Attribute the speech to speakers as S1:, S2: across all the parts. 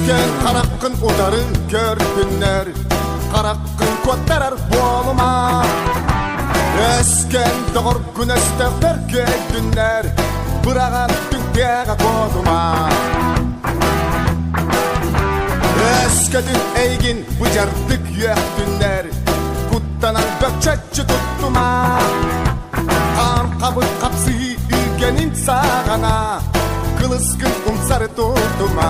S1: Өскөн хараххын утары көрдүннэр, хараххын куоттарар буолума. Өскөн доҕоргун өстөөхтөр көрдүннэр, быраҕан түҥтээҕэ куотума. Өскөтүн эйигин быдьардык үөхтүннэр, куттанан бөкчөччү туттума. Хаан хабыр хапсыһыы үүгэнин саҕана, кылыскын умсары тутума.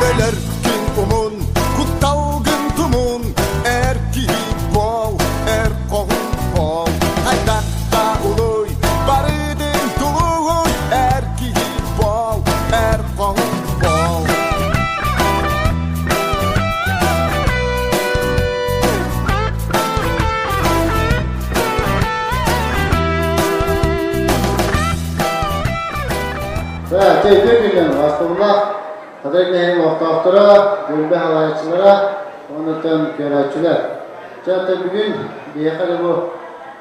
S1: Өлөр күн умун, кутталгын тумун, эр киһи буол, эр хоһун буол. Хайдах да улуй, барытын тулуй, эр киһи буол, эр хоһун буол.
S2: Чэйдир күнүн астыбылах Хатай нэһилиэгин олохтоохторо, түөлбэ халааччылара уонна көрөөччүлэр. Чэ, бүгүн биһиэхэ бу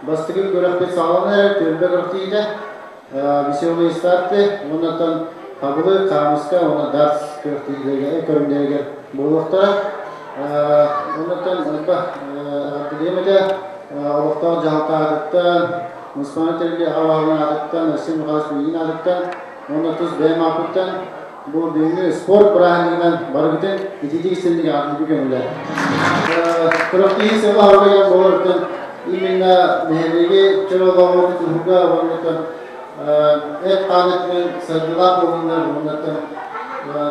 S2: бастакы күрэхпит саҕаланар эрэр түөлбэ күрэхтэһиитэ веселые старты уонна хабылы, хаамыска уонна дартс күрэхтэһиилэригэр көрүҥнэригэр буолуохтара. Оннуттан элбэх эҕэрдэлиэм этэ олохтоох дьаһалта аатыттан, Муспаны тэрили аҕа баһылыгын аатыттан, Арсен Михайлович Ильин аатыттан уонна тус бэйэм ааппыттан бу бүгүҥҥү спорт бырааһынньыгынан барыгытын итиитик истинник эҕэрдэлиибин көҥүлэ. Күрэхтэһии сыала-соруга буоларыттан именно нэһилиэги чөл олоҕу тутуһууга уонна эт-хаан өттүнэн сайдыылаах буолуннар уонна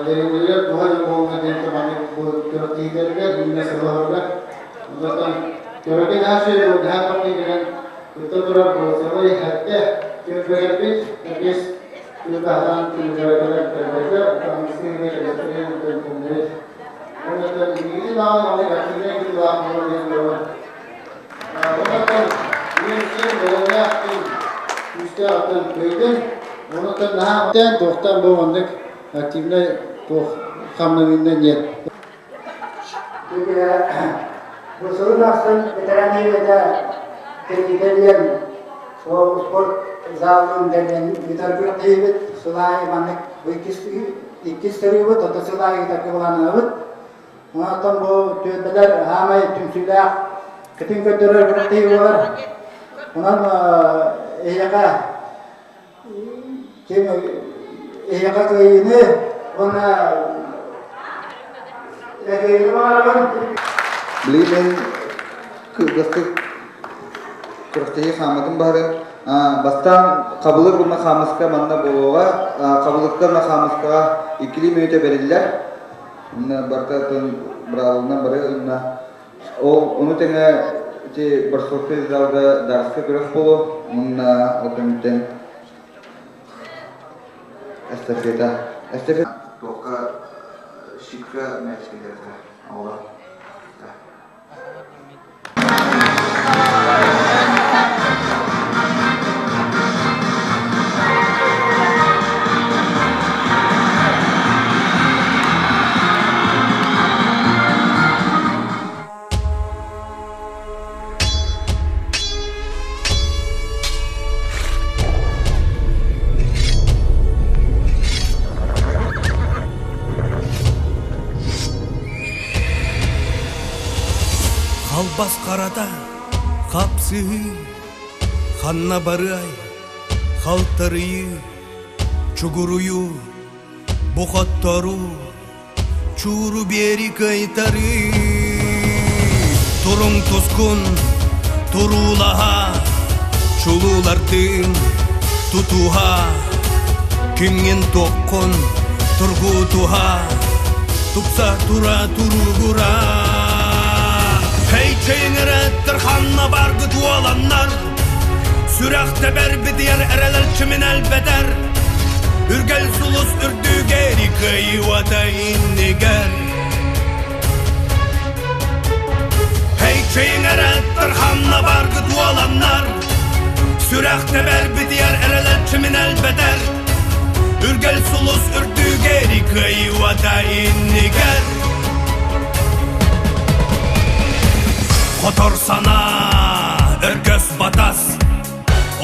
S2: дэриэбинэлэр туһа дьон буолуннар диэн маннык бу күрэхтэһиилэригэр именно сыала-соруга. Онтон көрөргө наһаа үчүгэй наһаа хамныы кэлэн кытта турар сылы иһэрдэ түөлбэлэрбит биэс түөлбэһэҕин түөлбэлэригэр кэлбэтэ таҥастыыга кэлэстэрин көннөрүт. Онтон билигин даҕаны маннык активнай кыттыылаах буолар диэн буолар. Онтон бүгүн бэлэмнээх күн күүстээх аттан көйдүн. Онтон наһаа туохтан бу маннык активнай туох хамнаныыннан диэн.
S3: Бу сылын ахсын ветеран үлэтэ кэлиэн спорт залын кэлиэн ыытар күрэхтэһиибит сыл аайы маннык бу иккис сырыыбыт, ото сыл аайы ыытарга былааннанабыт. Онтон бу түөлбэлэр хаамай түмсүүлээх кытын көрдөрөр күрэхтэһии буолар. Онон эһиэхэ ким эһиэхэ кыайыыны уонна эһиэхэ баҕарабын.
S4: Билигин кылгастык күрэхтэһии хаамыытын баһарын бастаан хабылык уонна хаамыска манна буолуоҕа. Хабылыкка уонна хаамыскаҕа иккилии мүнүүтэ бэриллэр. Онно барыта быраабылынан бары уонна Ол ону тэҥэ ити борсовской залга даарска күрэх буолуо уонна ол кэнниттэн эстафета. Эстафета туохха щитка мээчикэлэргэ оҕолор.
S5: Халбас харата хапсыһыы, ханна барыай, халтарыйыы, чугуруйуу, бу хотторуу, чууру биэри кыайтарыы. Туруҥ тускун, туруулаһа, чулуулардыын тутуһа, кимҥин туоххун тургутуһа, тупса тура туругура. Эй чэйиҥэрэттэр ханна баргыт уоланнар, сүрэх тэбэр битийэр эрэлэр чимин элбэтэр, үргэл сулус үрдүгэр кыайыата иннигэр. Эй чэйиҥэрэттэр ханна баргыт уоланнар, сүрэх тэбэр битийэр эрэлэр чимин элбэтэр, үргэл сулус үрдүгэр кыайыата иннигэр. Хотор санаа, өргөс батас,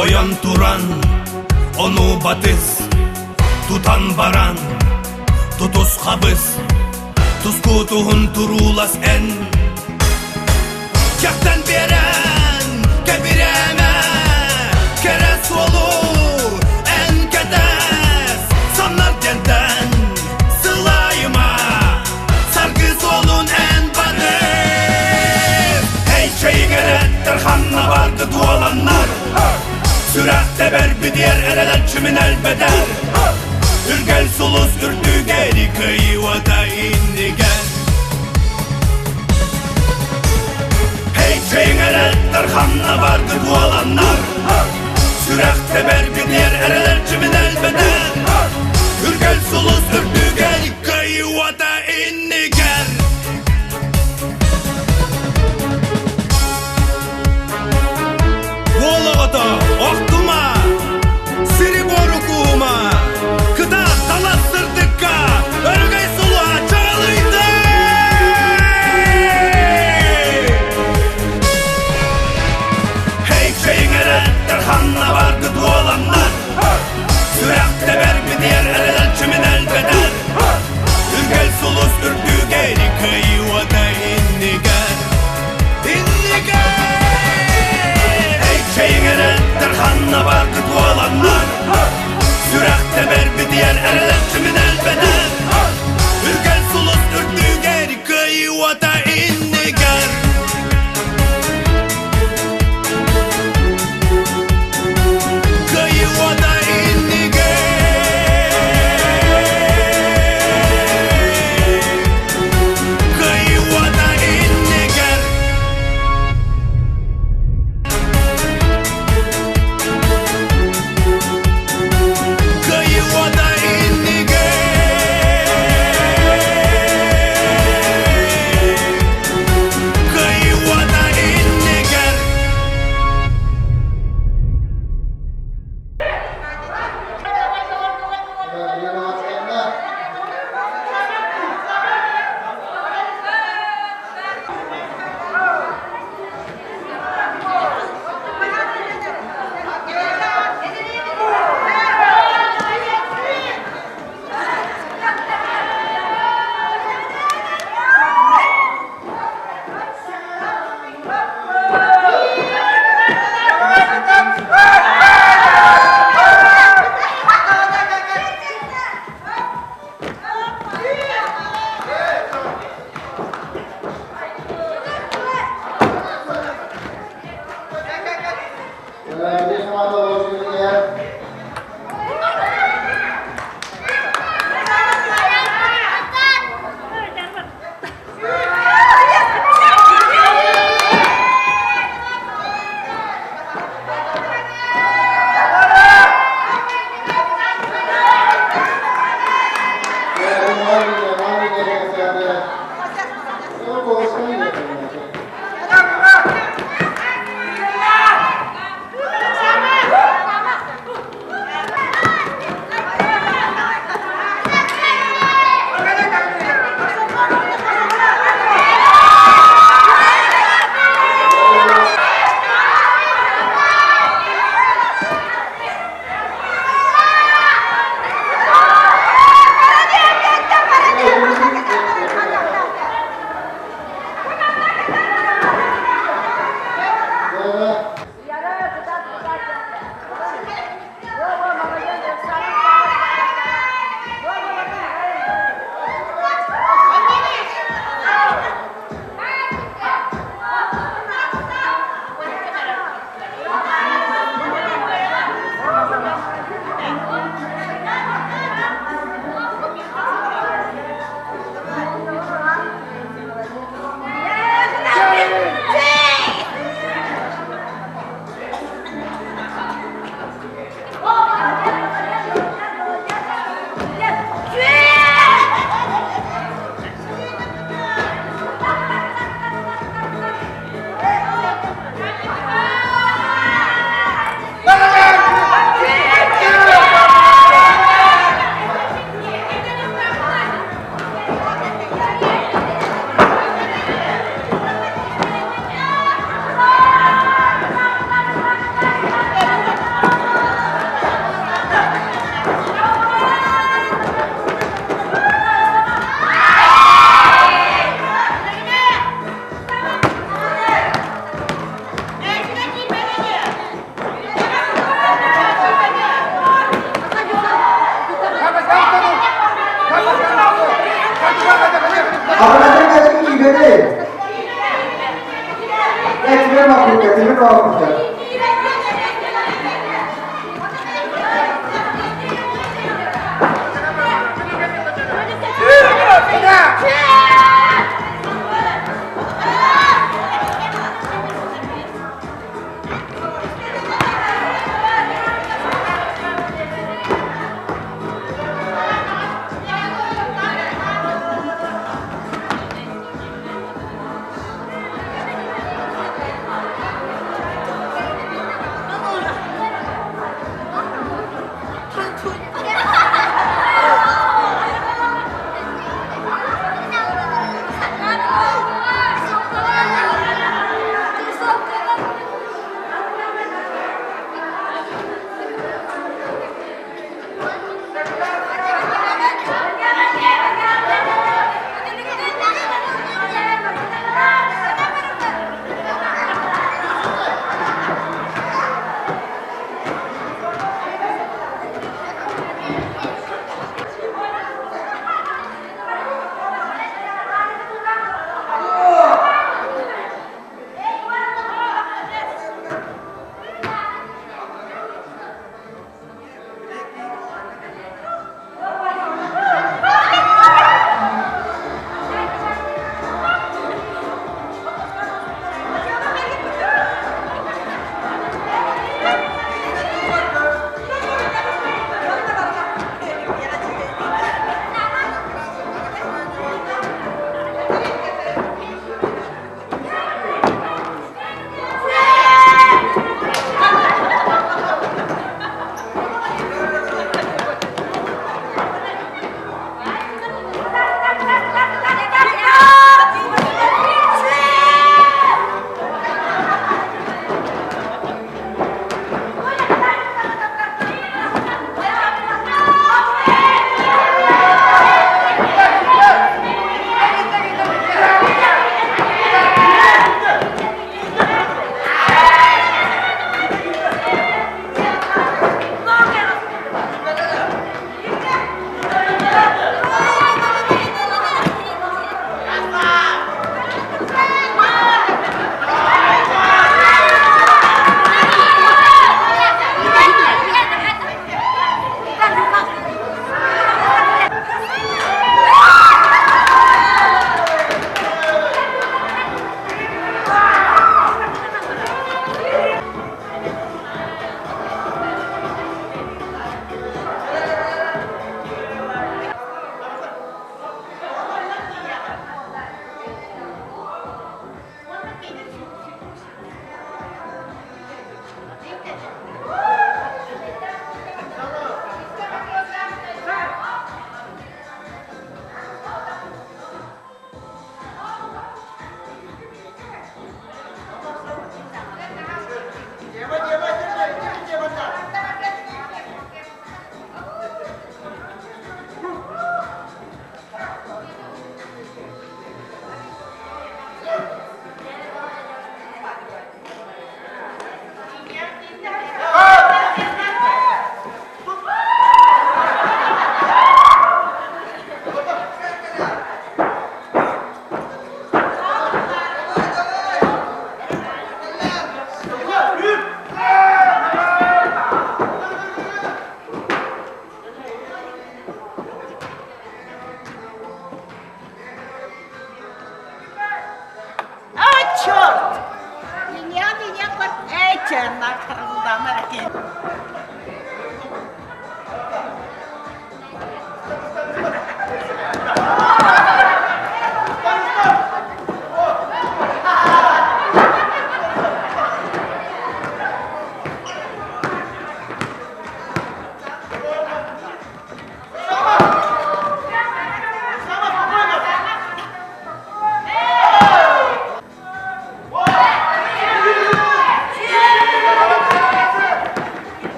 S5: ойон туран, ону батыс, тутан баран, Тутус хабыс, тускутуһун туруулас эн. Кэхтэн биэрэн, кэбирээмэ, кэрэ суолу эн кэтэс. Самнар диэнтэн сылайыма, саргы суолун эн барыс. Эй, чэйиҥэрэттэр ханна барды дуоланнар, Сүрэх тэбэр бүтүөр эрэлэр чүмүн элбэтэр. Үргэл сулус үрдүгэр кыйыата иннигэр. Эй, чэйиҥэрэттэр ханна барды дуоланнар, Сүрэх тэбэр бүтүөр эрэлэр чүмүн элбэтэр. Үргэл сулус үрдүгэр кыйыата иннигэр. Уол оҕото, охтума, сири-буору куума, кытаат талас сырдыкка, өрөгөй сулуһа чаҕылыйды! Эй, чэйиҥэрэттэр ханна барды дуоланнар, сүрэхтэ.
S4: Абонатын кәсіп кибеде. Тимир махмутка, тимир махмутка.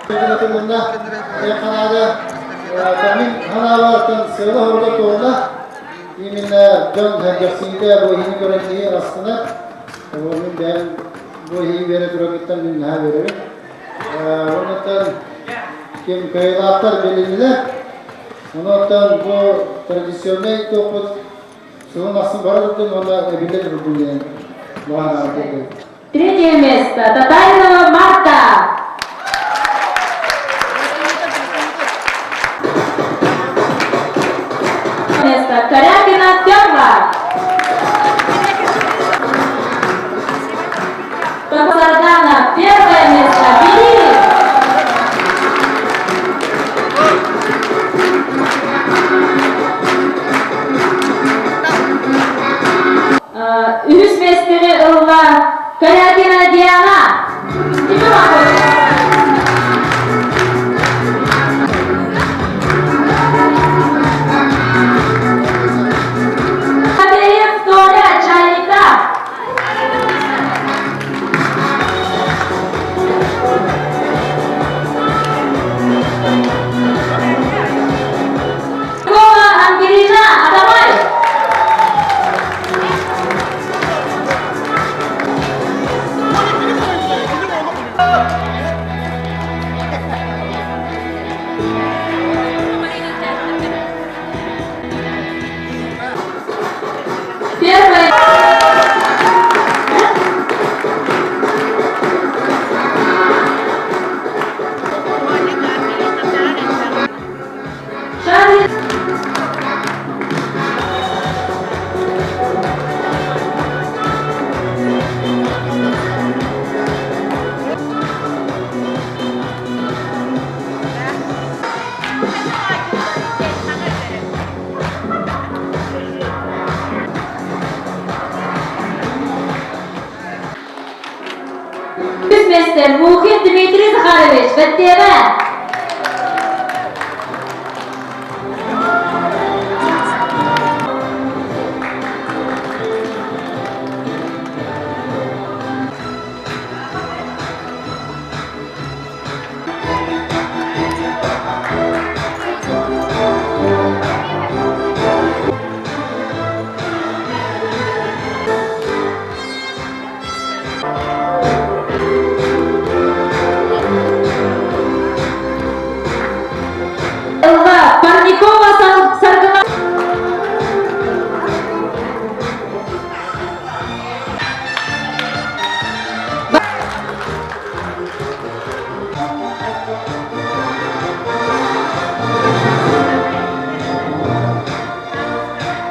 S2: Тылынна Ханаада Тамин ханаалартан сыала-соруга туолла. Именно дьон сэргэхсийиитэ бу иһини көрөн киһи астынар. Мин бэйэм бу иһи үөрэ тураргыттан мин наһаа үөрэбин. Оннуттан ким кыайыылаахтар билиннилэр. Онуоттан бу традиционнай туохпут сылын ахсын бара турдун уонна эбиллэ турдун диэн баҕа санаабын.
S6: Третье место Татаринова Марта. Место Корякина Фёкла. Сардана, первое место Бери. Үһүс миэстэни ылла Корякина Диана. Хабеев Толя Чайника. Школа Ангелина Адамай. Первое. Шарли. Мистер Мухин Дмитрий Захарович, Баттева. Ылла Парникова Саргына.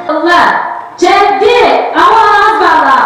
S6: Ылла Чэбди Ауаас баала.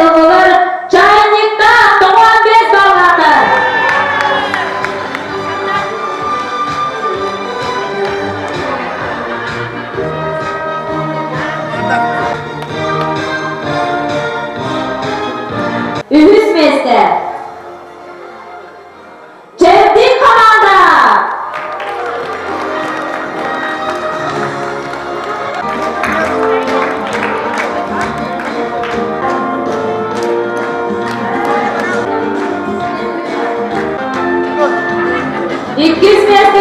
S6: Ыллылар чайникта 95 баллаатар. Үһүс миэстэ. Чэбдик команда! Иккис миэстэ.